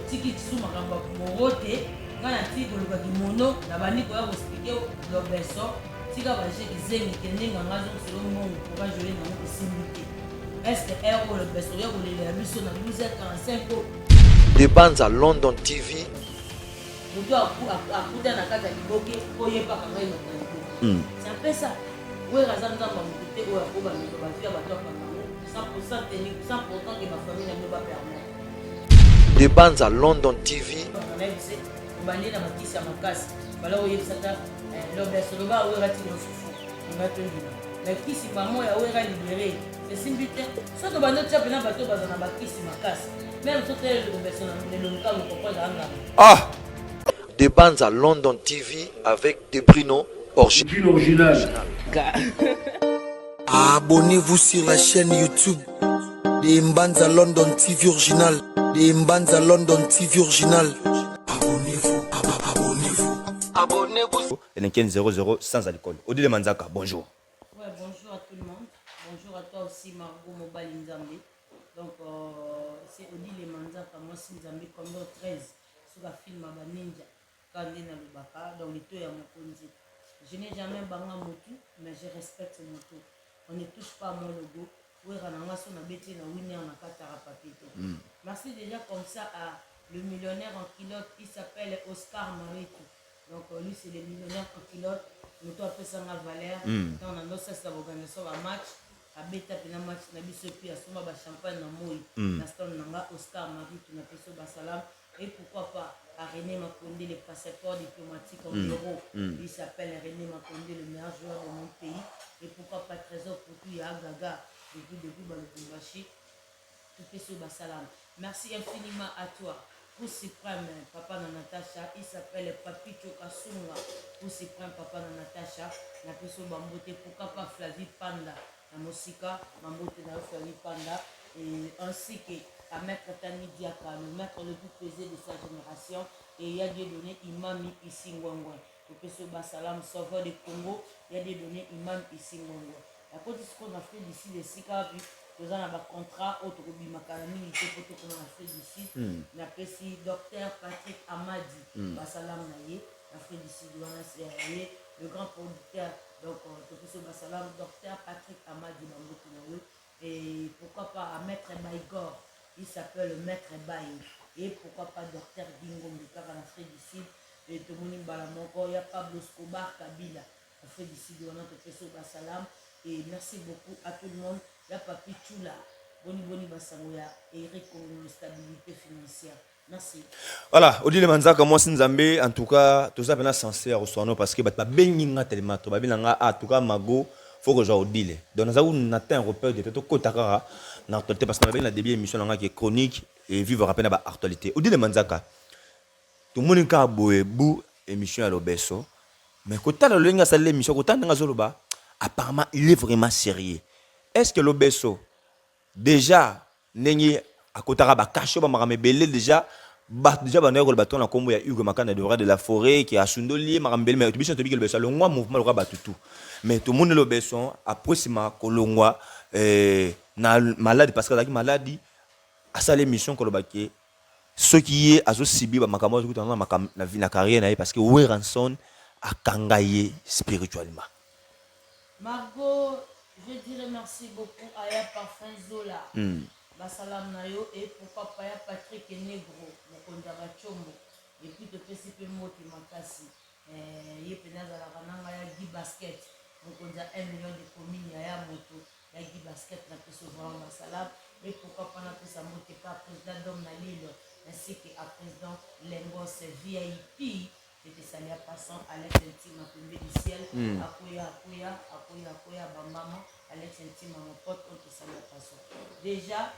Otiki lisusu makambo ya moro te. Ngai natiki koluka kimono, nabandi koya ko expliquer Lobeso, tika ba jeux kizengi, kende nganga azongisela yo mbongo, courage oye nango esimbi te. Est ce que heure oyo Lobeso oya kolelela biso na 12h45 oyo? De Banza London TV. Moto akuta na kati ya liboke po ye mpe akanga ye moto na liboke. C'est un peu ça. Werra aza nzambe ya moto te oyo akobanda kozwa ba vie ya bato akanga yango sans tenir, sans pourtant que ba famille na bino ba permettre. De Banza London TV. Obandi na bakisi ya makasi bala oyebisa ata lobeso loba awera tika fufu nga tondima mais kisi mamo ya wera libere esimbi te soki obandi otya mpena bato baza na bakisi makasi meme soki lobeso na elongi kaka okopo ezala nganga. Ah! De Banza London TV avec Debrino original. Abonnez-vous sur la chaîne YouTube de Mbanza London TV original. De Mbanza London TV original. Abonnez-vous, abonnez-vous. Abonnez-vous. Elenken 00 sans alcool. Odile Manzaka, bonjour. Ouais, bonjour à tout le monde. Bonjour à toi aussi Margot Mobali Nzambe. Donc c'est Odile Manzaka, mwasi Nzambe Condor 13 suka film ba ninja. Kaka nde nalobaka donc litoyi ya mokonzi. Je n'ai jamais banga mutu mais je respecte mutu. On ne touche pas à mon logo. Werra na nga so na beti ye na winner na kataka papier te. Merci déjà comme ça à le millionnaire en culotte, il s'appelle Oscar Maritu. Donc lui c'est le millionnaire en culotte. Mutu apesa nga valeur. Tango na ndo sasa ba organisation ba match, abeta pena match na biso et puis asomba ba champagne na moyi. Na stand na nga Oscar Maritu na peso ba salam. Et pourquoi pas à René Makonde, le passeport diplomatique en euros. Il s'appelle René Makonde, le meilleur joueur de mon pays. Et pourquoi pas Trésor Poutou ya Gaga, depuis Lubumbashi. Tout ce salam. Merci infiniment à toi. Cour suprême, papa na Natacha, il s'appelle Papicho Kasunga. Cour suprême, papa na Natacha. Na peso bambote, pourquoi pas Flavie Panda. Na mosika, bambote na Flavie Panda. Et ainsi que à Maître Tani Diaka, le maître le plus pesé de sa génération, et ya Dieu donné Imami ici Ngwangwa. Topeso basalam, sauveur de Congo, ya Dieu donné Imam ici Ngwangwa. La côte sikoyo na Afrique du Sud esika wapi toza na ba contrat oyo tokobimaka na mingi te po tokoma na Afrique du Sud. Napesi docteur Patrick Amadi basalam na ye na Afrique du Sud wana ye le grand producteur. Donc topesi basalam docteur Patrick Amadi bambote na yo. Et pourquoi pas à Maître Baigor, il s'appelle Maître Baye. Et pourquoi pas docteur Gingombe kaka na Afrique du Sud. Et tomoni mbala moko ya Pablo Escobar Kabila Afrique du Sud wana topesi yo basalam. Et merci beaucoup à tout le monde. Ya Papi Chula, boni boni basango ya Eric Kongolo, stabilité financière. Merci. Voilà, Odile Manzaka, mwasi Nzambe, en tout cas, toza pena censé ya koswano parce que bato babengi nga tellement to babengi nga ah, en tout cas Mago, faut que j'aille Odile. Donc naza na un repère de to kota kaka na actualité parce que na babengi na début émission na nga qui est chronique et vivre à peine ba actualité. Odile Manzaka, tomoni kaka boye bu émission ya Lobeso, mais kotala lolenge asali émission, kotala ndenge azoloba, apparemment il est vraiment sérieux. Est-ce que Lobeso déjà ndenge akotaka ba cachot ba makambo ebele déjà bato déjà bandaki koloba to na kombo ya Hugo Makanda de roi de la forêt qui asundoli ye makambo ebele, mais biso toyebi ke Lobeso alongwa mouvement lokola bato tout, mais tomoni Lobeso après nsima kolongwa na maladi parce que azalaki maladi, asala émission koloba ke soki ye azosubir ba makambo azokutana na makambo na vie na carrière na ye parce que Werrason akanga ye spirituellement. Margot, je dirais merci beaucoup à ya Parfum Zola. Basalam na yo et pourquoi pas ya Patrick Negro, mokonzi ya Bachombo. Et puis topesi pe mbote makasi. Ye pena azalaka na ngai ya Guy Basket, mokonzi ya 1 million de communes ya ya moto ya Guy Basket na peso vraiment basalam. Et pourquoi pas napesa mbote pa président Dom na Lille ainsi que à président Lengos VIP. Je te salue en passant Alex Ntima pembe du ciel. Akoya akoya akoya akoya bambama Alex Ntima mon pote, on te salue en passant. Déjà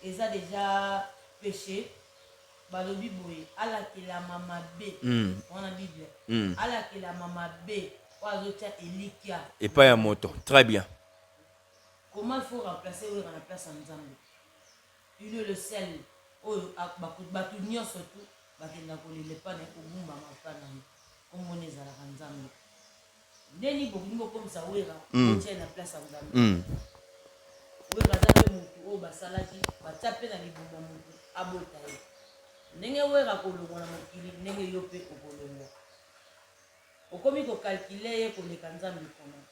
eza déjà péché balobi boye alakelama mabe wana Bible alakelama mabe oyo azotia elikia epai ya moto. Très bien. Comment il faut remplacer Wera na place ya Nzambe? Il est le seul oyo bato nyonso tu bakenda kolela epai na ye, kogumbama epai na ye. Kombo na ye ezalaka Nzambe. Ndeni bokoki bokomisa Wera botia ye na place ya Nzambe. Wera aza mpe motu oyo basalaki batia mpe na libumu ya motu abota ye. Ndenge Werra akolongwa na mokili ndenge yo pe okolongwa. Okomi ko calculer ye koleka Nzambe comment?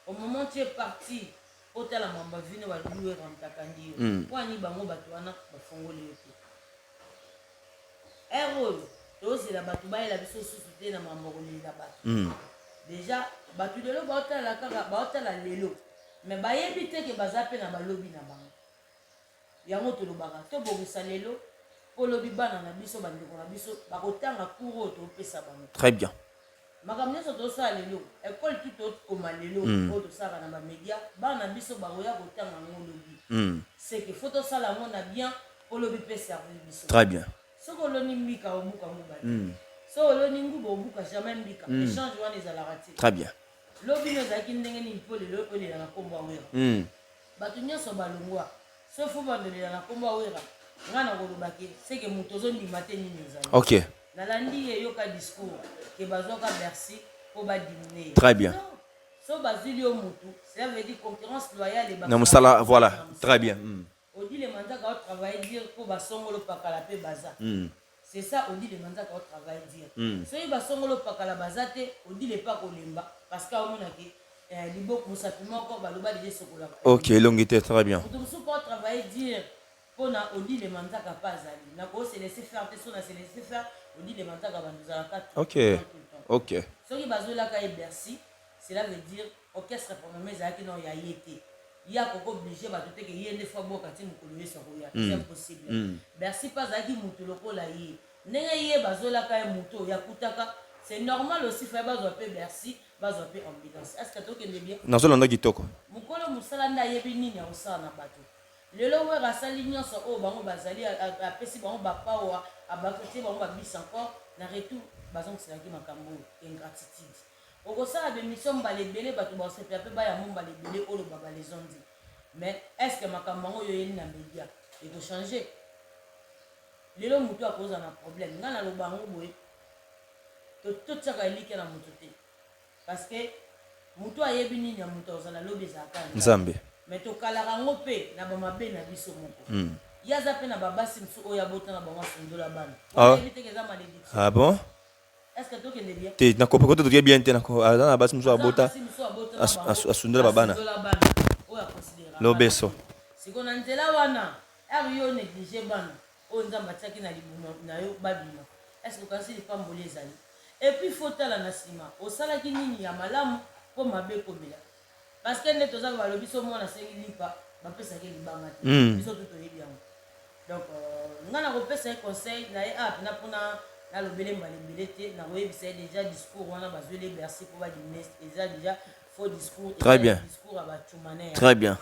Au moment tu es parti otala mwamba vino balobi Werra mutu akangi yo. Mpo ani bango batu wana bafongoli yo te? Heure oyo tozela batu bayela biso susu te na mambo ya kolela batu. Dejà batu lelo baotala kaka baotala lelo mais bayebi te ke baza pe na balobi na bango. Yango tolobaka tobongisa lelo po lobi bana na biso ba ndeko na biso bakotanga cours oyo topesa bango. Très bien. Makambo nyonso tosala lelo, ecole tout tokoma lelo oyo tosalaka na ba media, bana na biso bakoya kotanga yango lobi. C'est que faut tosala yango na bien po lobi pe servir biso. Très bien. Soki oloni mbika obuka nguba te. Soki oloni nguba obuka jamais mbika. Echange wana ezalaka te. Très bien. Lobi no ezalaki ndenge nini po lelo olela na kombo ya Werra? Batu nionso balongua sauf faut bandolela na kombo ya Werra nga nakoloba ke seke mutu ozo ndima te nini ezali. Ok. Nalandi ye yoka discours ke bazuaka Bercy po ba diminuer ye. Très bien. Non soki bazuili yo mutu cela veut dire concurrence loyale ebakisaka Na musala voilà très bien. Odile Manzaka o travailler dur po ba songolo pakala pe baza. C'est ça Odile Manzaka o travailler dur. Soki ba songolo pakala baza te Odile pe akolemba parce que aomona ke eh, liboko mosapi moko baloba dejà esokolaka. Ok elongi te très bien. Moto mosusu pe o travailler dur pona Odile Manzaka pe azali. Nako se laisser faire te soki na se laisser faire Odile Manzaka abanda ozalaka tout Ok le temps tout le temps. ok. Soki bazwelaka ye Bercy cela veut dire orchestre premièrement ezalaki nao ya ye te. Ye akoki oblige batu te ke ye nde faut abuaka ti mukolo yesu akoya c'est impossible Bercy pe azalaki mutu lokola ye ndenge ye bazuelaka ye mutu oyo ye akutaka c'est normal aussi fallait bazua pe Bercy bazua pe ambulance est ce que tokende bien? Nazo landa kitoko. Mukolo musala nde ayebi nini akosala na batu lelo werra asali nionso oyo bango bazali apesi bango ba power atie bango ba bus encore na retour bazongiselaki makambo oyo ingratitude. Okosala ba emission mbala ebele batu bakosepela pe baya ngo mbala ebele oloba ba les ont dit mais est ce que makambo yango yo oyeli na media eko changer? Lelo mutu akozala na problème nga naloba yango boye totiaka elikia na mutu te parce que mutu ayebi nini ya mutu akozala lobi ezalaka ya Nzambe mais tokalaka yango pe na ba mabe na biso moko ye aza pe na ba basi mosusu oyo abota na bango asundola bana ayebi te ke eza malediction. Ah bon? Est-ce que tokende bien? Te na kope kote toke bien te na aza na basi mosusu abota asundola ba bana. Lobeso. Siko na nzela wana heure yo neglige bana oyo Nzambe atiaki na libumu na yo babima est-ce que okanisi lipamboli ezali? Et puis faut otala na sima osalaki nini ya malamu po mabe ekomela parce que nde toza balobi so mwana asengi lipa bapesaka ye libanga te biso tout toyebi yango. Donc nga nakopesa ye conseil na ye awa pena pona nalobele mbala ebele te nakoyebisa ye dejà discours wana bazweli ye Bercy po ba diminuer eza dejà faux discours Très bien. discours ya ba tshumanere Très bien.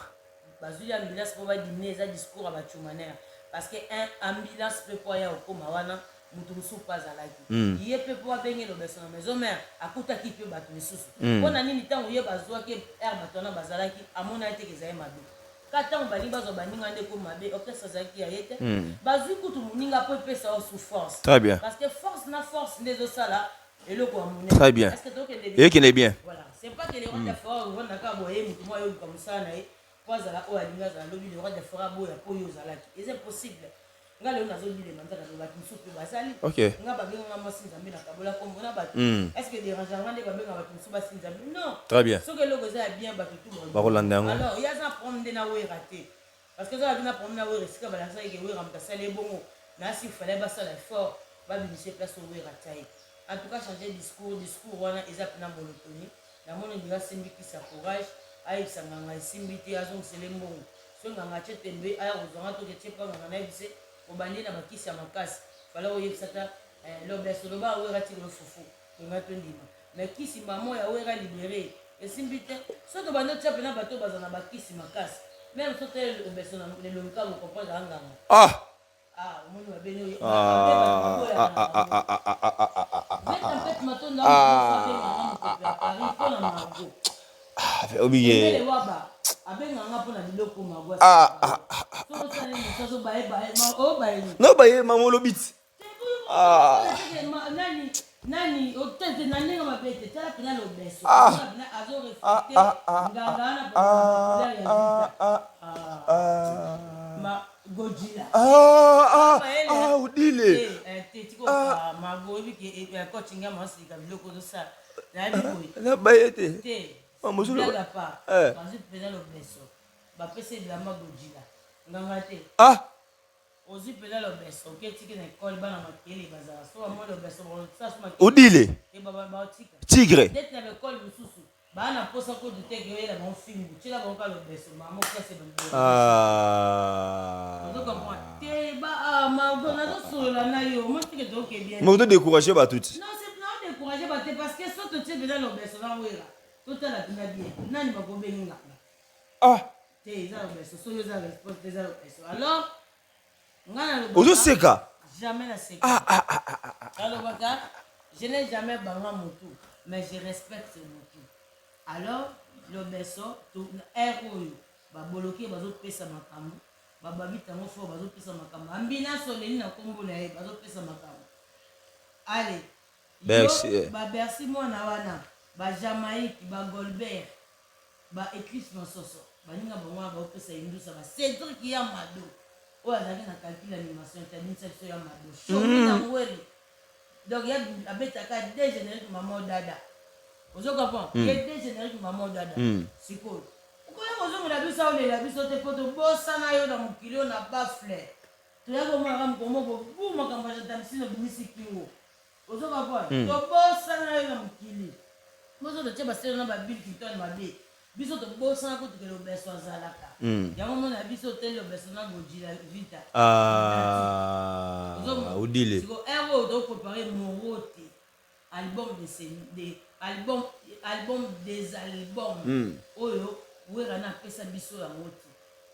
Bazwili ambulance po ba diminuer eza discours ya ba tshumanere parce que un ambulance pe po aya kokoma wana mutu mosusu pe azalaki ye pe po abenge lobeso na maison mère akutaki pe batu misusu pona nini tango ye bazwaki ye heure batu wana bazalaki amonaki te ke ezali mabe Kaka tango balingi bazwa baninga nde ekomi mabe, orchestre ezalaki ya ye te. Bazwi kutu moninga po epesa yo su force. Très bien. Parce que force na force nde ezosala eloko ya monene. Très bien. Est-ce que tokende bien? Ekende bien. Voilà. C'est pas que le roi de la forêt ovanda kaka boye ye moto moko aye oluka mosala na ye po azala oyo alingi azala lobi le roi de la forêt aboya po yo ozalaki. Eza impossible. Nga lelo nazo bilema nzaka na batu misusu pe bazali. Okay. Nga ba benga nga mwasi nzambe na kabola kombo na batu. Est ce que derange nga nde ba benga batu misusu basi nzambe? Non. Très bien. Soki eloko eza ya bien batu tout ba Bakolanda yango. Alors ye aza na problème nde na Werra te. Parce que azalaki na problème na Werra esika balakisaki ke Werra moto asali ye bongo. Na si fallait basala effort babimisa ye place oyo Werra atia ye. En tout cas changer discours, discours wana eza pena monotonie. Namoni ondire asimbi kisi ya courage, ayebisa nganga esimbi te azongisela ye mbongo. Soki nganga atie tembe aya kozua nga toke tie pa nganga nayebise obandi ye na ba kisi ya makasi fallait oyebisa ata eh, lobeso loba wera atikelo fufu tolingaki tondima mais kisi mamo ya wera libere esimbi te soki tobandi otia pena bato oyo baza na ba kisi makasi meme soki otali lobeso na elongi kaka bocomprendre aza nganga. Ah! Ah, omoni mabe nini obiye no baye mama olobi ti nani otete na ndenge mabe te tala mpena lobeso azo reflete nganga wana ya vita. Godzilla. Ah, ah, ah, Odile. Eh, te tiko ah. Margot oyebi ke eh, eh, coach nga masilika biloko ozosala nayebi boye. Na baye te. Te. Ah, mozolo. Blague à part. Eh. Bazwi mpenza lobeso. Bapesi bilamba Godzilla. Nganga te. Ah. Ozwi mpenza lobeso oketiki na ekole bana makele bazala so bamoi lobeso baosasu makele. Odile. Te baotika. Tigre. Ndeti na baekole mosusu baa na mposa kutu te ke oyela bango fimbu tiela bango ka lobeso mama klase Ah. ozokomprendre te ba ah, Margot nazosolola na yo moi tike toke bien. Mais ozo décourager bato ti. Non, c'est na décourager bato te parce que so totie mpenza lobeso na wera totala mpenza bien nani bakobengi nganga. Ah. Te eza lobeso soki eza réponse te eza lobeso alors ngai nalobaka Ozoseka. Jamais naseka. Ah, ah, ah, ah, ah. Nalobaka je n'ai jamais banga motu mais je respecte motu. Alors lobeso aire oyo baboloki bazopesa makambo bababita yango fort bazopesa makambo ambulance oleli na nkombo na ye bazopesa makambo ale Bercy, yo eh. Babercy mwana wana bajamaïque bagolbert baeclipse mososo baninga bango wana baopesa indusa bacédrik ya mado oyo azalaki na calcul animation te abimisa biso ya mado shomi na ngweli donc ye abetaka de générique mama odada ozo comprendre ye de générique mama odada. Sikoyo okoya kozongela biso aolela biso te mpo tobosana yo na mokili oyo na bafle toya komonaka mokolo moko bu makambo ya gentamicine obimisi kingo ozo comprendre tobosana yo na mokili biso totie basele na babill Clinton mabe biso tobosana kutu ke lobeso azalaka yango mona biso te lobeso na Gojila Vita. Ah. Odile. Siko ere oyo toprépare moro te album de album album des albums oyo Wera na apesa biso yango te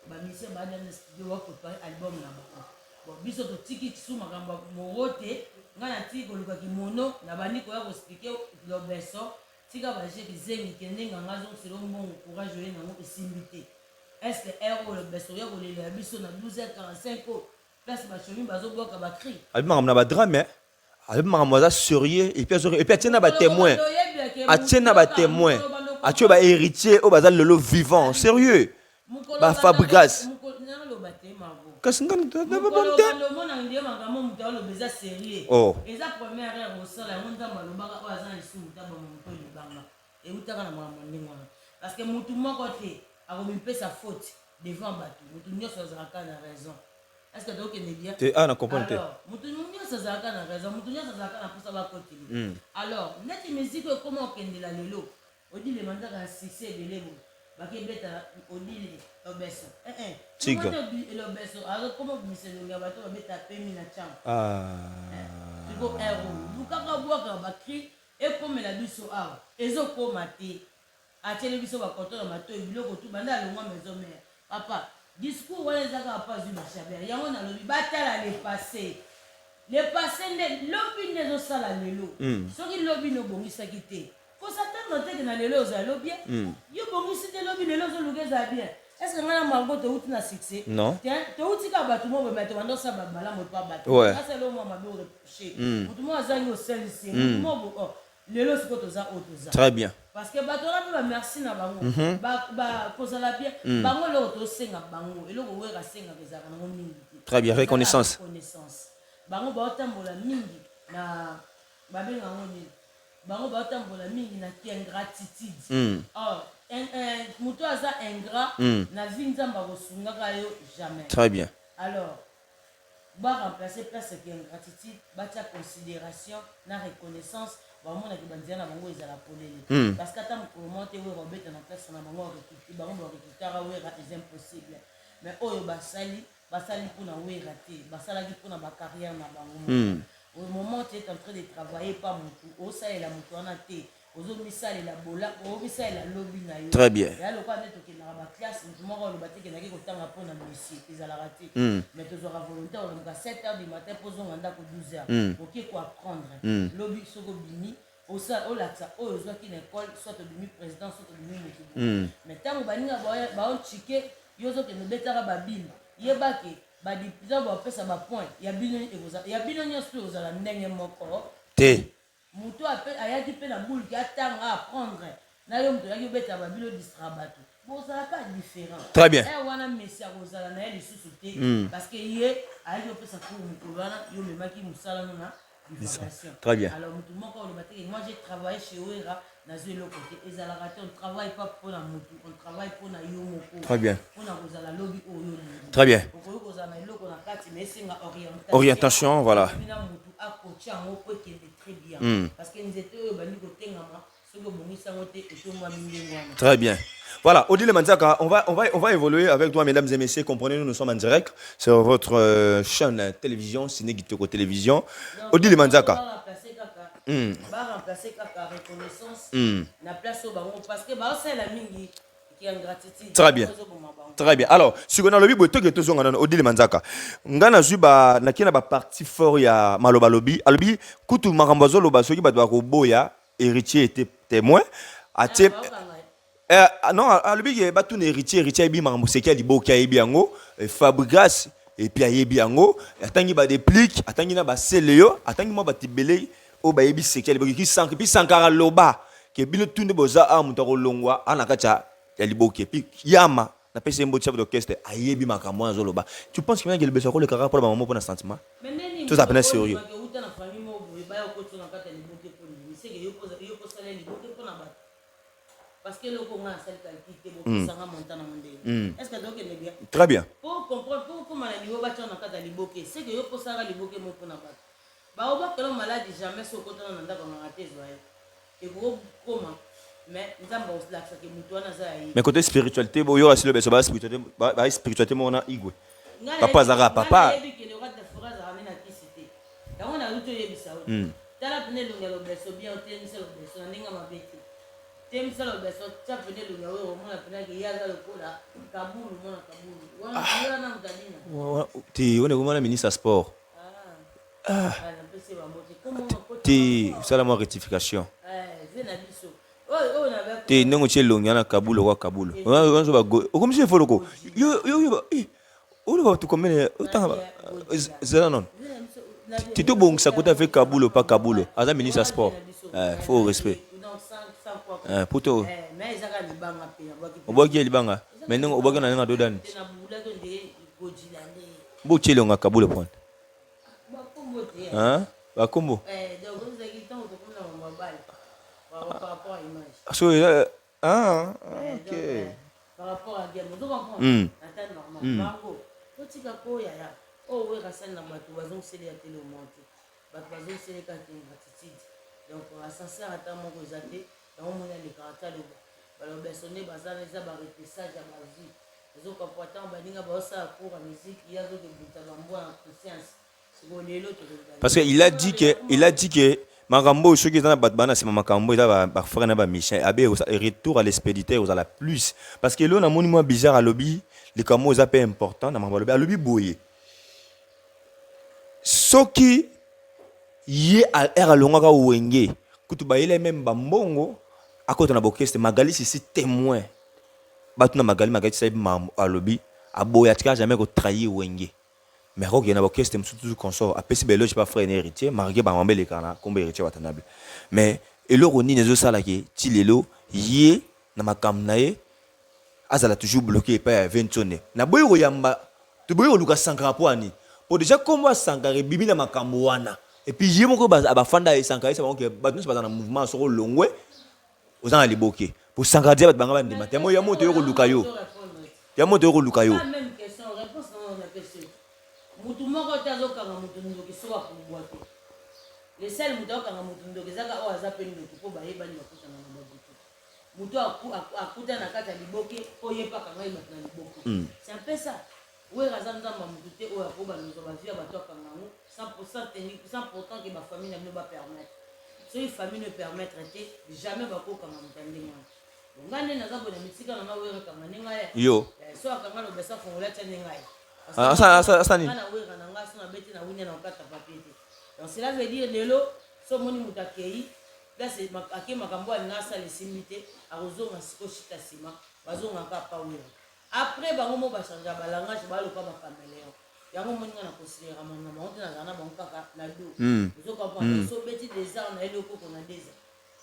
bamusicien baada na studio baprépare album na bango. Bon, biso totiki su makambo ya moro te ngai natiki koluka kimono na bandi koya koexpliquer lobeso tika baje kizengi kende nganga azongisela mbongo courage oye nango esimbi te. Est ce que ere oyo lobeso oya kolela biso na 12h45 oyo place bachomi bazobwaka bacri? Abi makambo na badrame abi makambo aza sérieux et puis et puis atie na batémoin atie na batémoin atie bahéritier oyo baza lelo vivant sérieux bafabrigas. Naloba te Margot. Kasi nga mokolo bando omona nde makambo moto aloba eza sérieux. Oh. Eza première erreur osala yango nzambe alobaka oyo aza na lisumu tabama moto libanga eutaka na makambo ndenge wana parce que motu moko te akomipesa faute devant bato motu nyonso azalaka na raison. Est ce que tokende bien? Te ah na comprendre te. Alors motu nyonso azalaka na raison motu nyonso azalaka na mposa bakoteli. Alors neti musique oyo ekoma okendela lelo Odile mandaka na succès ebele boye bakebeta Odile lobeso. Tigre. Lobeso azokoma obimisa elongi ya bato babeta pemi na ntango. Ah. Siko ere oyo lukaka bwaka bacri ekomela biso awa ezokoma te atieli biso bakoto na matoi biloko tu banda alongwa maison mère papa discours wana eza kaka mpo azwi bachabert yango nalobi batala le passé le passé nde lobi nde ezosala lelo soki lobi nde obongisaki te kosatanga teke na lelo ozala lobi yo bongisi te lobi lelo ozoluka ezala bien. Est ce que ngai na Margot touti na succès? Non. Te touti kaka bato moko boye tobanda osala babalamu epa bato Ouais. asala mwa mabe oreproche motu moko azangi osalisi motu moko oh, lelo sikoyo toza oyo toza. Très bien. Parce que bato wana mpe bamerci na bango kozala bien bango eloko tosenga bango eloko Wera asengaka ezalaka nango mingi te. Très bien, Ezalaka reconnaissance. Reconnaissance bango baotambola mingi na babenga yango nini bango baotambola mingi na ingratitude. Or moto aza ingrat na vie nzambe akosungaka yo jamais. Très bien. Alors baremplace place ya ingratitude batia considération na reconnaissance bamonaki banzela na bango ezala polele parce que ata mokolo moko te Wera obeta na place na bango bango barecrutaka Wera eza impossible mais oyo basali basali mpona Wera te basalaki mpona bacarrière na bango moko. Au moment tu es en train de travailler pa motu osalela motu wana te ozomisalela bola omisalela lobi na yo. Très bien. Ya lokola nde tokendaka baclasse motu moko aloba te kendaki kotanga mpona monsieur ezalaka te mais tozwaka volontaire olamuka 7 heures du matin mpo ozonga ndako 12 heures oke koapprendre lobi soki obimi olakisa oyo ozwaki na école soit obimi président soit obimi motu boye mais ntango baninga baotike yo ozokende obetaka babile yebake badipita bapesa bapoint ya bino ya bino nyonso oyo ozala ndenge moko te. Moto ayaki mpe na bulki atanga apprendre na yo moto oyaki obeta babilo distra bato. Bozalaka différent. Très bien. Eh wana Messi akozala na ye lisusu te mm. parce que ye ayaki kopesa cours mokolo wana yo omemaki mosala no na divagation. Très bien. Alors motu moko oloba te moi j'ai travaillé chez Wera nazwi eloko te ezalaka te on travaille pas mpo na motu on travaille mpo na yo moko. Très bien. Mpo na kozala lobi oyo olingi. Très bien. Okoki kozala na eloko na kati mais esenga orientation. Orientation voilà. Na motu akotia yango mpo ekende très bien. Mm. Parce que nzete oyo ebandi kotengama Très bien. Voilà, Odile Manzaka, on va, on, va, on va évoluer avec toi, mesdames et messieurs. Comprenez-nous, nous sommes en direct sur votre euh, chaîne télévision, Ciné Gitoko Télévision. Odile Manzaka. Ba remplacer kaka reconnaissance na place oyo bango parce que baosala mingi Très bien. Très bien. Alors, sikoyo nalobi boye toke tozonga nano Odile Manzaka. Nga nazwi ba nakie na ba parti fort ya maloba alobi, alobi kutu makambo azoloba soki bato bakoboya héritier était témoin atie eh, ah, non alobi ke batuna héritier héritier ayebi makambo seki ya liboki ayebi yango eh, Fabregas et puis ayebi yango atangi ba déplique atangi na ba Celeo atangi mwa bato ebele oyo bayebi seki ya liboki ki Sankara puis Sankara aloba ke bino tout nde boza awa moto akolongwa awa na kati ya ya liboke puis yama napesi ye mbote chef d'orchestre ayebi makambo wana azoloba tu penses que libeso akoleka kaka mpona bamama mpona sentiment tozala mpena sérieux parce que eloko nga nasali calcul te bopesanga montant na mondele mm. est ce que tokende bien très bien po comprendre po okoma na niveau batya na kati ya liboke c'est que yo posaka liboke moko mpona bato baobakela maladi jamais so okotana na ndako nganga te ezwa yo ekoki kokoma mais nzambe akolakisa ke moto wana aza ya ye mais côté spiritualité boyoka silo beso ba spiritualité ba spiritualité moko na igwe papa azalaka papa nayebi ke le roi de la forêt azalaka nde na kisi te yango naluti oyebisa yo hmm. tala pene elongi ya lobeso bien otelemisa lobeso na ndenge mabe te temisa lobeso tia pene elongi ya oyo omona pene ke ye aza lokola kabulu mwana kabulu wana ah. wana moto abina te wana ekomana ministre ya sport Ah. Te sala mwa rectification. Te ndenge otie elongi wana kabulo kwa kabulo. Ozo ba okomisi efoloko. Yo yo yo eh oloba bato combien otanga zela non. Te tobongisa kota avec kabulo pa kabulo. Aza ministre ya sport. Eh faut respect. Eh poto. Obwaki ye libanga. Mais ndenge obwaki na ndenge dodani. Botie elonga kabulo point. Hein? Bakombo. Eh, donc ozalaki ntango tokomi na mabala par rapport à image. So euh, ah, eh, ok. Donc, eh, par rapport à game, ozo comprendre? Mm. Na temps normal. Mm. Bango, totika ko yaya. Oh, wera sali na bato bazongiseli ya tele au te. Bato bazongiseli kaka ingratitude. Donc ascenseur ata moko eza te. Yango moni alekaka ata loba. Baloba sonne baza eza ba repessage ya ba vie. Ozo comprendre ntango baninga baosala cours ya musique ye azokebuta bambwa na conscience sikoyo lelo tokoloba parce que il a dit que il a dit que makambo oyo soki eza na bato baa na nsima makambo eza bafrère na bamichin abe retour à l'expéditeur ozala plus parce que eloo namoni mwa bizarre alobi likambo oyo eza mpe important na makambo alobi alobi boye soki ye r alongwaka wenge kutu bayela meme bambongo akota na bokeste magali sisi témoin Batu na Magali Magali sayebi makambo alobi aboya atikala jamais ko trahir Wenge mais akoki kokende na ba orchestre mosusu toujours consort apesi ba eloge pa frère na Heritier malgre ba mambo elekaka na kombo ya Heritier Watanabe mais eloko nini ezo sala ke ti lelo ye na makambo na ye azala toujours bloquer epai ya Ventone naboyi koyamba toboyi koluka Sankara po ya nini po dejà kombo ya Sankara ebimi na makambo wana et puis ye moko bafanda ye Sankara ayebisa bango ke bato nionso bazala na mouvement soki olongwe Oza na liboke. Po sankara dia bato banga ba ndima te. Ya moto yo koluka yo. Ya moto yo koluka yo. Même question, réponse na na pesi. Mutu moko te azokanga mutu ndoki soki akobwa te. Le seul mutu akokanga mutu ndoki ezaka oyo aza pe ndoki po bayebani bakutana na babutu. Mutu akuta na kati ya liboke po ye pe akanga ye bato na liboke. Mm. C'est un peu ça. Wera aza nzambe ya mutu te oyo akoba lozwa ba vie ya bato akanga yango sans pourtant que ba famille na bino ba permettre. Soki famille no permettre te jamais bakokanga moto ya ndenge wana. Nga nde naza boye na mitika na nga Wera kanga nde ngai. Yo. Eh, so akanga lobesa fongola tia nde ngai. Ah, asa nini? Nga na Wera na nga so na beti na winya na okata papier te. Donc cela veut dire lelo so omoni moto akei place ake makambo alinga asala esimbi te akozonga siko shita nsima bazongaka pa Wera. Après bango moko ba changea ba langage ba lokola ba cameleon. Yango omoni nga na consideraka makambo na bango te nazala na bango kaka na dos. Ozo comprendre? So obeti desart na yeli okoko na deza.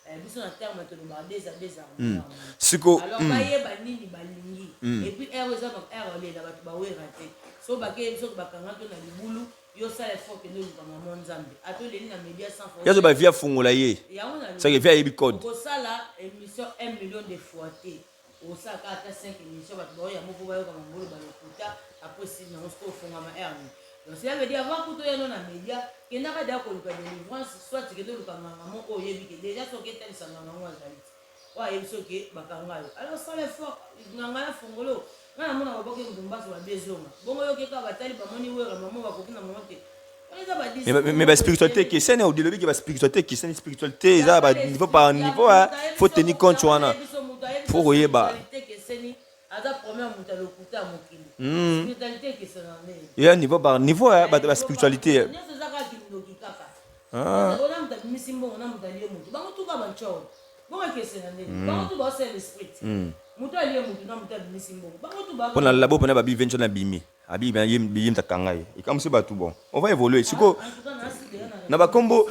Eh, biso na terme tolobaka des à des harmonie. Siko alors bayeba nini balingi. Et puis heure eza heure olela bato bawera te. So bake soki bakanga to na libulu, yo sala effort, kende oluka mama Nzambe. Ata oleli na média 100 fois. Yazo bavie afungola ye. Yango na seke vie ayebi code. Okosala émission 1 million de fois te, osala kaka ata 5 émission, bato baoya moko bayoka mangolo balokuta. Après sili nango, sikoyo ofongama heure nini? Donc cela veut dire avant kuta oyano na média, kendaka deya koluka délivrance, soit kende oluka nganga moko oyebi ke déjà soki etalisa nganga ngo azali te, oyo ayebi soki bakanga yo. Alors sala effort, nganga ya fongolo. Ngai namona baboki moto mbaso babi ezonga bongo, yoki kaka batali bamoni wera mamo bakoki na mongo te. Wana eza Mais baspiritualité ekeseni. Olobi ke baspiritualité ekeseni, spiritualité eza baniveau par niveau, hein. Faut tenir compte wana, faut koyeba. Ekeseni, aza premier moto ya lokuta ya mokili. Spiritualité ekesena ndenge Eya niveau par niveau, hein, bato baspiritualité. Nyonso eza kaka kindoki kaka. Ona moto abimisi mbongo na moto alie motu, bango tuka bancoro bongo ekesena ndenge bango tu baosala l'esprit. Moto alie motu na moto abimisi mbongo, bango tu mpo na labo mpena babi venso na bimi abi ye moto akanga ye, ekamwisi bato. Bon, on va évoluer sikoyo na bakombo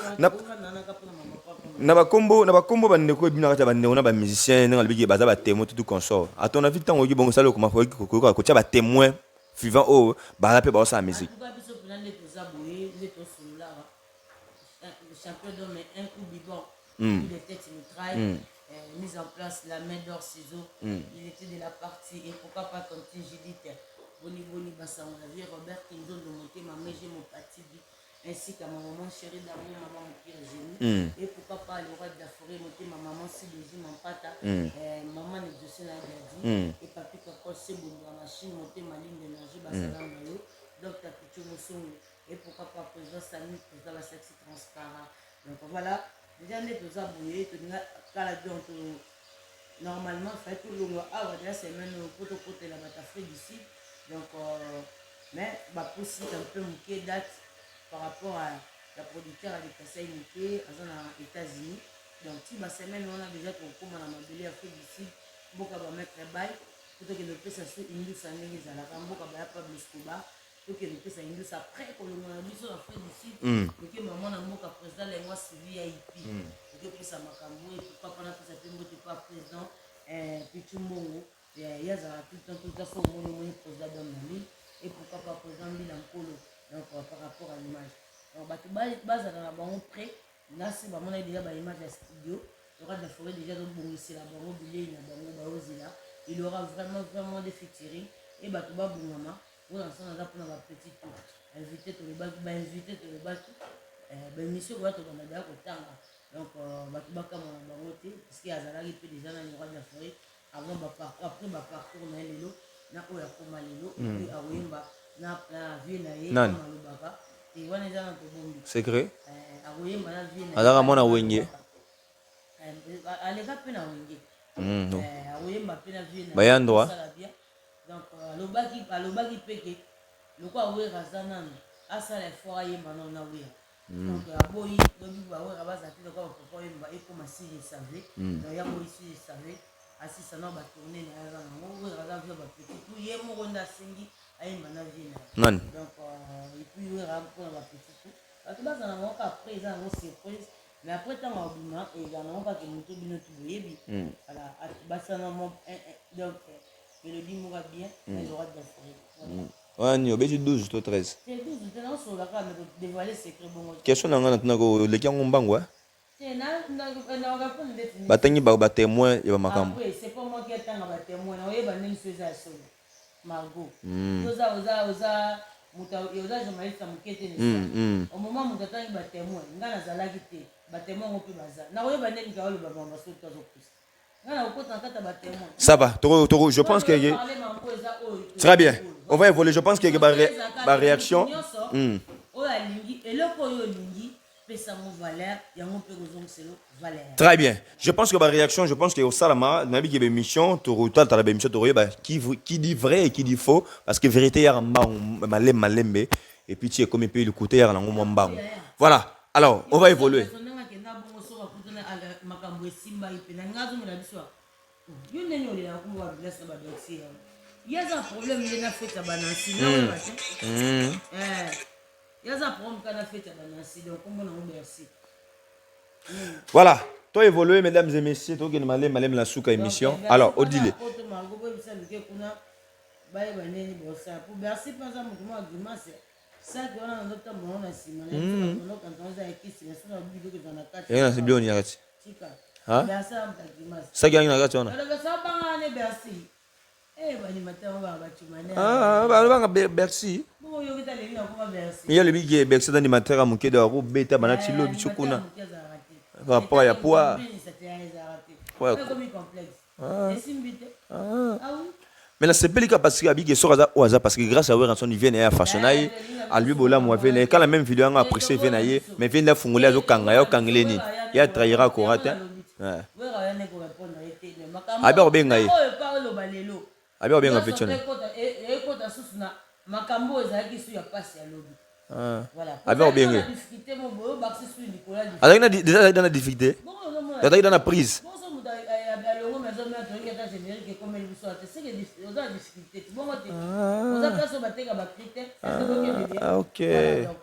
na bakombo bandeko ebimi na kati ya bandeko na bamusicien, ndenge alobiki baza batémoin, tout consort. À ton avis, ntango oyoki bongo, osali okoma koyoka kotia batémoin vivant oyo baza mpe baosala musique? En tout cas, biso mpena nde toza boye, nde tosololaka le champion d'homme, un coup bidon, coup de tête mitraille, mise en place la main d'or ciseau, il était de la partie. Et pourquoi pas Tantine Judith Boni Boni Basango la vie, Robert Kinzondo Motema Meje Mopatibi, ainsi qu'à ma maman chérie d'amour, maman Mokir Génie, et pourquoi pas le roi de la forêt, Motema maman Sidoji Mampata, maman Nedosena Dadi, et Papi Kakol Sebondo la machine, Motema ligne d'énergie Basalam Nayo, Dr Picho Mosongo, et pourquoi pas président Sami, président la sexy transparent. Donc voilà, déjà nde toza boye, tolinga kala. Donc normalement fallait tolongwa awa déjà semaine oyo po tokotela bato Afrique du Sud. Donc mais bapusi un peu moke date par rapport à la producteur adéplacer ye moke, aza na États-Unis. Donc ti basemaine wana déjà tokokóma na mabele ya Afrique du Sud, mboka bamaître bay, po tokende kopesa so indusa ndenge ezalaka, mboka baya Pablo Escobar. Tokende kopesa indusa après kolongola na biso na Afrique du Sud. Toke mama na mboka président Lengwa Suivi ya ip, toke kopesa makambo. E pourquoi pas napesa mpe mbote pa président Pichu Mbongo, ye azalaka tout le temps, tout le temps. So omoni, omoni président Dom na ligne. Et pourquoi pas président Mbila Nkolo. Donc par rapport à l'image, donc bato bazala na bango prêt. Nasi bamonaki déjà baimage ya studio. Le roi de la forêt déjà tobongisela bango bilei na bango baozela. Il y aura vraiment vraiment des featuring e bato babongama mpona nsana aza mpona bapetit tour invité. Tolobaki bainvité, tolobaki baémission koya, tobanda deya kotanga. Donc bato bakama na bango te, parce que azalaki mpe déjà na le roi de la forêt avant baparcours, après baparcours na ye lelo na oyo akóma lelo. Et puis akoyemba na vie na ye. Nani? Alobaka te, wana eza na tobombi. Secret. Akoyemba na vie na ye. Azalaka mwana Wenge. Aleka mpe na Wenge. No. Akoyemba mpe na vie na Baya ndroit. Asala bien. Donc alobaki mpe ke lokola Wera aza nanu, asala effort ayemba nano na Wera. Donc aboyi lobi bawera baza te lokola bapapa oyemba ekoma si je savais. Donc yango si je savais asisa na batourne na ye aza nango. Wera aza vie bapetit tout, ye moko nde asengi ayemba na vie na ye. Nani? Donc et puis Wera mpona bapetit tout, bato baza na bango kaka après, eza yango surprise. Mais après ntango abima, ezala nango kaka moto bino tu boyebi. Voilà, basana mo donc mélodie moko ya bien na le roi de la forêt. Voilà. Wana nini, obeti 12 to 13? Te, 12 te, naosolola kaka mais kodévoiler secret bongo te. Question na ngai natunaka, oleki yango mbangu, eh? Te, naorépondre ndeti nini? Batangi batémoin ya bamakambo. Après, c'est pas moi qui atanga batémoin, naoyeba ndenge so eza ya solo. Margot, oza moto, oza journaliste ya moke te. Au moment moto atangi batémoin, ngai nazalaki te. Batémoin yango mpe baza, nakoyeba ndenge nika oloba makambo soki toazopusa ngai nakokota na kati ya batémoin. Ça va. Toko, toko, je pense que très bien, on va évoluer. Je pense que ba réaction Oyo alingi eloko oyo olingi, pesa ngo valeur yango mpe kozongiselo valeur. Très bien. Je pense que ma réaction, je pense que au Salama, nabi qui émission, tu as émission, qui dit vrai et qui dit faux, parce que vérité ya mbangu, malem malembe, et puis tu es comme le côté ya nango mbangu. Voilà. Alors, on va évoluer. Ndenge akenda bongo, soki akutana makambo esimba ye mpe na ngai azomela biso, yo ndenge olelaka kombo babilasi na badossier yango, ye aza problème nde na fete ya banansi, naoyeba te. Ye aza problème kaka na fete ya banansi, donc kombo nango Bercy. Voilà. To évoluer, mesdames et messieurs, tokende malemi malemi na suka émission. Alors, Odile. Bayeba ndenge bosala po Bercy mpe aza moto moko agrimace saki wana nazotambola ngo na nsima nayokanisa eza ya kisi na soki biloko eza na kati. Yango na biloko na kati. Tika Bercy aza moto agrimace. Saki yango na kati wana. Bercy abangaka ne Bercy. Eh baanimateur ngo baka bacumane. Ah, balobanga Bercy. Bongo yoki ta leli nakoma Bercy. Mais alobi ke Bercy aza animateur ya moke, donc akobeta bana ti lobi ti kuna. Par rapport ya poids. Poids. Ekomi complexe. Esimbi te. Ah oui. Mais nasepeli kaka parce que abiki soki aza oyo aza parce que grâce à Werrason vie na ye afaçon na ye alobi bolamu ya vie na ye kala même video yango apprécie vie na ye, mais vie nde afungoli azokanga ye okangele nini ye atrahira akora te. Abi akobenga ye, abi akobenga vie na ekota susu na makambo oyo ezalaki su ya pasi ya lobi. Abi akobenga ye, azalaki na déjà, azalaki na difficulté, azalaki dans la prise. Bonso moto alongo maison mère, toyoki ata générique ekomeli biso te, seke oza na difficulté ti bongo te, oza place oyo bateka bacri te. Ah, ok.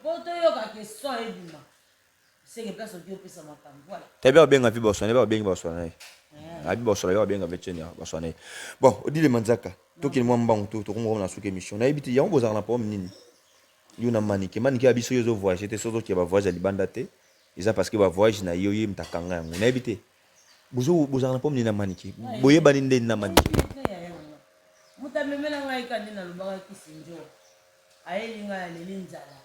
Po toyoka ke son ebima, seke place oki opesa makambo, voilà. Tabi akobenga vi baswana, ye bakobengi baswana ye, abi baswana, ye bakobenga ve tieni baswana ye. Bon, Odile Manzaka, tokende mwa mbangu to tokomoko na suka émission. Nayebi te yango bozalaka na problème nini yo na Manike. Manike ya biso, yo ozo voyage te, soki ozoke bavoyage ya libanda te, eza parce que bavoyage na yo ye moto akanga yango. Nayebi te bozalaka na problème nini na Manike, boyebani ndeni na Manike? Moto amemela ngai ka nde nalobaka kisi njo ayeli ngai, aleli nzala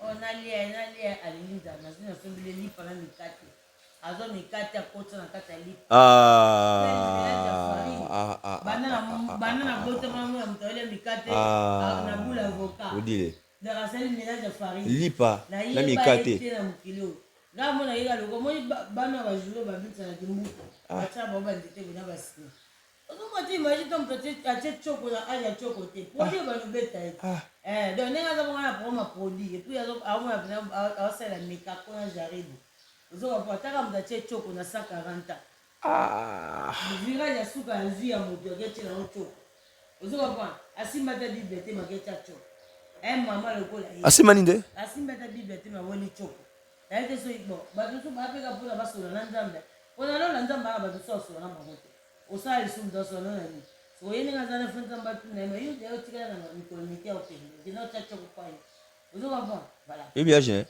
oyo nalia nalia, aleli nzala, nazwi nasombeli lipa na mikate, azwa mikate akotisa na kati ya lipa. Banda na botama mona moto ayelia mikate na bula avocat. Odile. Donc asali mélange ya farine. Lipa na mikate. Te na mokili oyo nga mona yeka loko omoni bana bajour babisanaki mbuta, batia bango banzete bona basima, ozomona te. Imagine to moto atie tioko na age ya tioko te, produit ebandi obeta ye. Donc ndenge aza bonga na problème ya produit, et puis aomona pena aosalela mekako na jaribu, ozoka po ataka moto atie tioko na 140 ans, virage ya suka ya zwi ya moto aketie nango tioko, ozoka po asimba ta Bible te, maketia tioko mama lokola ye. Asimba nini te? Asimba ta Bible te, maweli tioko naye te. Soki bon, bato mosusu bapeka mpona basola na Nzambe, mpona lola Nzambe wana, bato mosusu basola na bango te. Osala lisumu te, osola na nini? Soki oye ndenge aza na fe, Nzambe atuna ye, ma yo deya otikala na mikolo mike ya okende, okende otya tioko pai, ozo comprendre, voilà. Yebi age?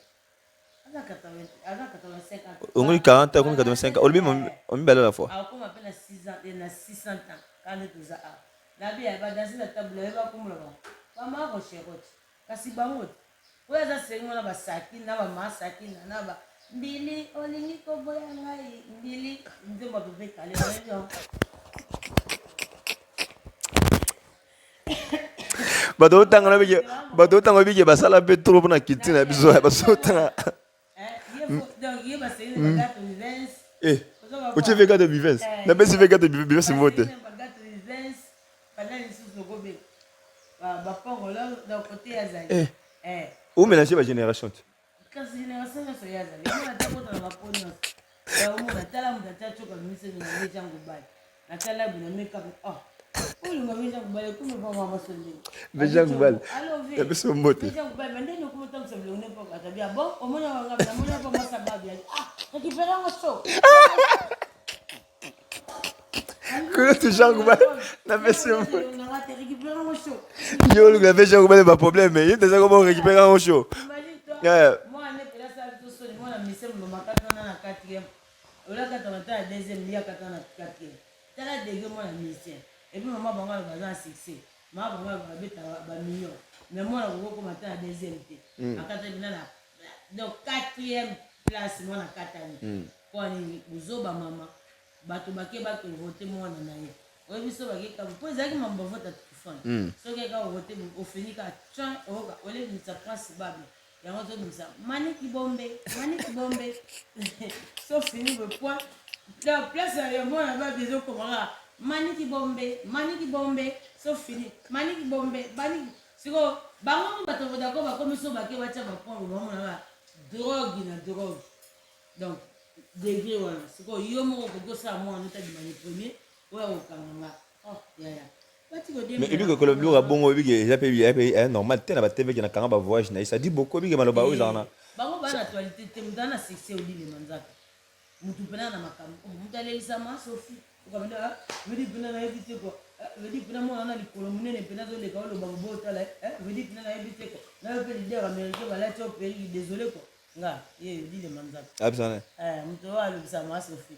Aza 80, aza 85 ans. Ongoli 40, okomi 85, olobi omibale la fois. Akoma mpe na 6 ans, na 600 ans kaka nde toza awa. Nabi badanse na tabula ye bakombola bango bamaka kosheroti, kasi bango te oyo aza sengi wana basaki na bamasaki na ba mbili olingi koboya ngai mbili nzembo apepe kale oyebi yango. Bato otanga na bike, bato otanga bike basala mpe trop mpona culture na biso, bazotanga. Donc ye basengi na bagato vivence. Otie ve gato vivence, napesi ve gato vivence mbote. Bagato vivence banda lisusu okobe bapongolo donc kote azali. Omélange bagénération te. Kasi génération nyonso ye azali, omona ata kota na bapo nyonso, omona tala moto atia coka miso na mejango bale natala boye na makeup, oh, olinga mejango bale komi papa basonde. Mejango bale napesi mbote. Mejango bale mandeni okoma otambwisa bilongo ne poko atabia bon, omoni wanga namoni pa mwasa babi, ah, récupéré yango so. Kulutu Jean Goubal napesi mbote. Nanga te récupéré yango so. Yo oluka mpe Jean Goubal baproblème, ye teza koma récupérer yango chaud. Imagine toi. Mwana ne pela sala biso soni, mwana mise momakata wana na quatrième, olakata mata ya deuxième, ye akata na quatrième, tala degré mwana musicien. Et puis mama bango aloba aza na succès, mama bango aloba babeta bamillion, mais mwana kokokoma ata na deuxième te, akata bina na donc quatrième place. Mwana akatani mpo nini? Bozoba mama, bato bake bakovote mwana na ye, oyebi so bake kaka mpo ezalaki mambo bavote ya telefone, soki eka ovote ofini kaka trin, oyoka olebimisa Prince Bable yango ozobimisa Maniki Bombe, Maniki Bombe so fini boye point la place ya mwana babi ezokoma kaka Maniki Bombe, Maniki Bombe so fini Maniki Bombe Maniki. Sikoyo bango mo bato vodako bakomi so bake batya bapoint, bamona ba drogue na drogue, donc degré wana. Sikoyo yo moko okoki osala mwana otabima le premier oyo akokanga nga, oh yaya. Mais ebiki koloba biloko ya bongo, ebiki eza mpe normal te na batv ke nakanga bavoyage na ye, ça dit beaucoup. Ebiki maloba oyo ezalaka na Bango baa na actualité te, moto aza na succès, odilema nzaka. Mutu mpena na makambo, oh, mutu alelisa ma Sophie okamenda vedi mpena nayebi te kua vedi mpena mwana na likolo monene mpena azoleka oloba bobotala vedi mpena nayebi te kua nayo mpe leader américain balati yo periki, désolé kua nga ye Odile Manzaka. Abisana. Moto oyo alobisa ma Sophie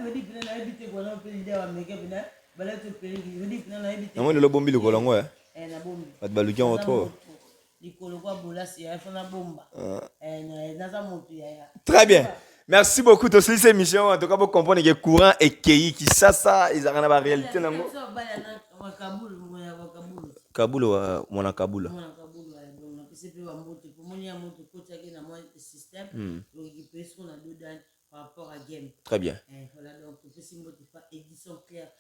vedi mpena nayebi te kua nayo mpe leader américain mpena balati yo periki, vedi mpena nayebi te. Namoni lelo bombi likolo yango. Nabombi. Bato baluki yango trop. Likolo kwa bolasi ya fo nabomba. Naza motu yaya. Très bien. Merci beaucoup. Tosilisi émission. En tout cas, vous comprenez que courant ekei Kisasa, ils ont la réalité nango. Kabulu wa mwana Kabula. Mwana Kabulu, donc napesi mpe bambote pomoni ya moto ekotiaki na mwa système okipe siko na dodane par rapport à game. Très bien. Voilà, donc topesi mbote pa Édition Claire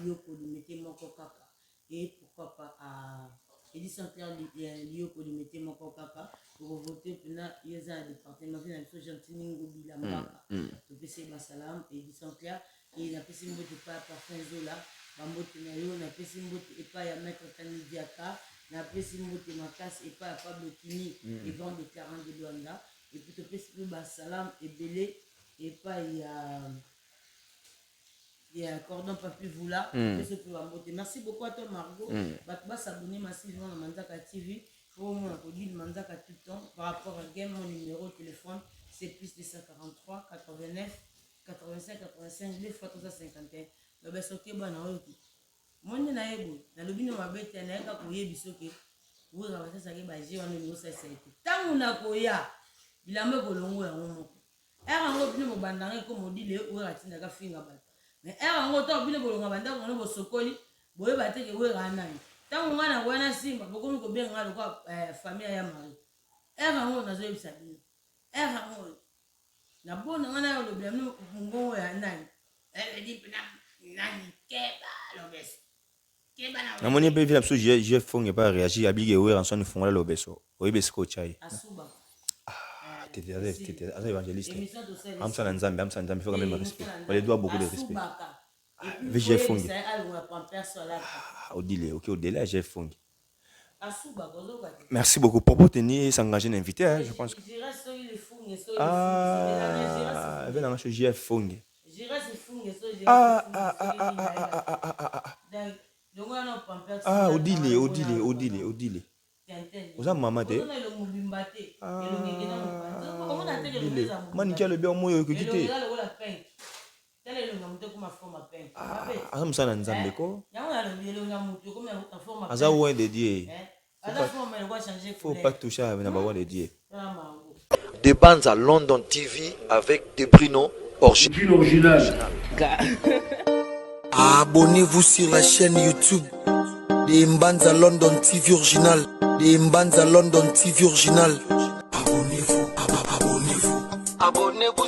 Liyoko Limete moko kaka et pourquoi pas à Édition Claire Liyoko Limete moko kaka okovote mpena ye eza na département mpe na biso Gentini Ngobila Mbaka. Topesi ye basalam Édition Claire e napesi mbote epai ya Parfum Zola, bambote na yo. Napesi mbote epai ya Maître Tani Diaka, napesi mbote makasi epai ya Pablo Kini, Evan de Clarent de Luanda. Et puis topesi mpe basalam ebele epai ya Cordon Papi Vula. Pesi mpe bambote. Merci beaucoup à toi, Margot. Bato basabone massivement na Manzaka TV po omona Kodile Manzaka tout le temps par rapport à game. Mon numéro de téléphone, c'est plus 243 89 85 85 2 fois 351. Lobe soki bana oyoki monde na ye boye, nalobi no mabe te, nayeka koyebi soki wera basasaki baje wana olingi osalisa ye te. Ntango nakoya, bilamba ekolongo yango moko ere yango bino bobandanga ekoma Odile Wera atindaka finga bato, mais ere yango ntango bino bolonga bandako wana bosokoli boyeba te ke Wera nani. Ntango ngai nakoya na nsima, bokomi kobenga ngai lokwa famille ya Marie. Ere yango nazoyebisa bino, ere yango nabona ngai nayo olobela bino mongongo ya nani edi mpena nani keba lobeso keba na. Namoni mpe vila biso Jeff Fonge pa réagir abiki Wera nsoni fungola lobeso oyebi esika otya ye. Asuba. Aza évangéliste, amsa na Nzambe, amsa na Nzambe, faut quand même respect, on les doit beaucoup de respect. VGF Fonge, Odile, ok, au-delà Jeff Fonge. Merci beaucoup. Propos tenir, s'engager d'inviter, hein, je pense. Ah, venant chez JF Fonge. Ah, ah, ah, ah, ah, ah, ah, ah, ah. Ah, Odile, Odile, Odile, Odile. Oza mama te. Ah, Odile. Maniki alobi omoyo okoki te. Aza mosala na Nzambe ko. Aza loin de Dieu. Faut pas toucher na ba de Dieu. De Banza London TV avec De Bruno original. Abonnez-vous sur la chaîne YouTube de Mbanza London TV Original. De Mbanza London TV Original. Abonnez-vous, abonnez-vous. Abonnez-vous.